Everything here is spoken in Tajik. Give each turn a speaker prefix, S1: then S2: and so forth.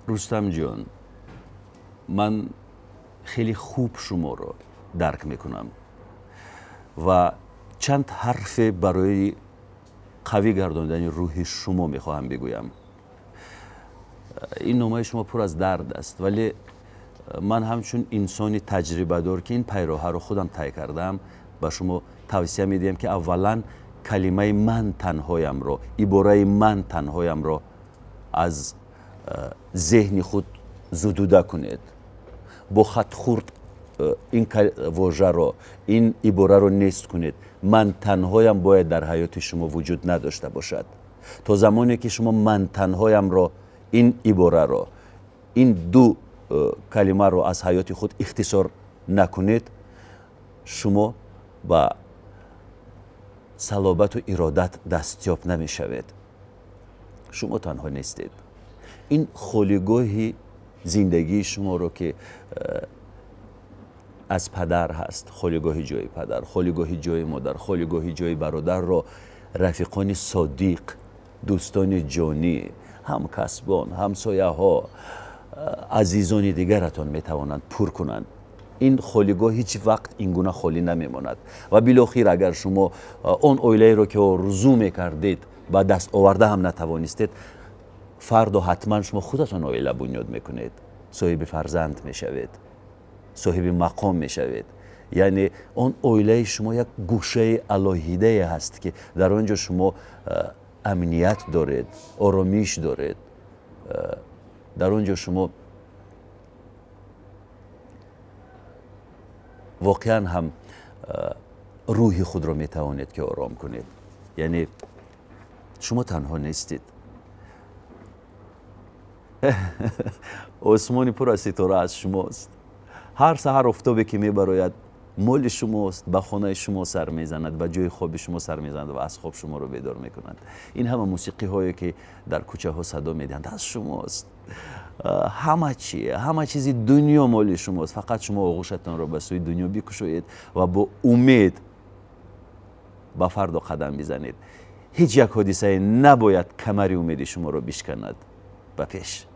S1: Рустамҷон, ман хеле хуб шуморо дарк мекунам ва чанд ҳарфе барои қавӣ гардондани рӯҳи шумо мехоҳам бигӯям. Ин номаи шумо пур аз дард аст, вале ман ҳамчун инсони таҷрибадор, ки ин пайроҳаро худам тай кардаам, ба шумо тавсия медиҳам, ки аввалан калимаи «ман танҳоямро», ибораи «ман танҳоямро» аз зеҳни худ зудуда кунед. Бо хатхурд ин вожаро, ин ибораро нест кунед. «Ман танҳоям» бояд дар ҳаёти шумо вуҷуд надошта бошад. То замоне ки шумо «ман танҳоямро», ин ибораро, ин ду калимаро аз ҳаёти худ ихтисор накунед, шумо ба салобату иродат дастёб намешавед. Шумо танҳо нестед. Ин холигоҳи зиндагии шуморо, ки аз падар ҳаст, холигоҳи ҷои падар, холигоҳи ҷои модар, холигоҳи ҷои бародарро рафиқони содиқ, дӯстони ҷонӣ, ҳамкасбон, ҳамсояҳо, азизони дигаратон метавонанд пур кунанд. Ин холигоҳ ҳеҷ вақт ин гуна холӣ намемонад. Ва билохир, агар шумо он оилаеро, ки орзу мекардед, ба даст оварда ҳам натавонистед, фардо ҳатман шумо худатон оила бунёд мекунед, соҳиби фарзанд мешавед, соҳиби мақом мешавед. Яъне он оилаи шумо як гӯшаи алоҳидае ҳаст, ки дар он ҷо шумо амният доред, оромиш доред, дар он ҷо шумо воқеан ҳам рӯҳи худро метавонед, ки ором кунед. Яъне шумо танҳо нестед. Осмони пур аз ситора аз шумост. Ҳар саҳар офтобе, ки мебарояд, моли шумост, ба хонаи шумо сар мезанад, ба ҷои хоби шумо сар мезанад ва аз хоб шуморо бедор мекунад. Ин ҳама мусиқиҳое, ки дар кӯчаҳо садо медиҳанд, аз шумост. Ҳама чи, ҳама чизи дунё моли шумост. Фақат шумо оғӯшатонро ба сӯи дунё бикушоед ва бо умед ба фардо қадам бизанед. Ҳеҷ як ҳодисае набояд камари умеди шуморо бишканад. Ба пеш.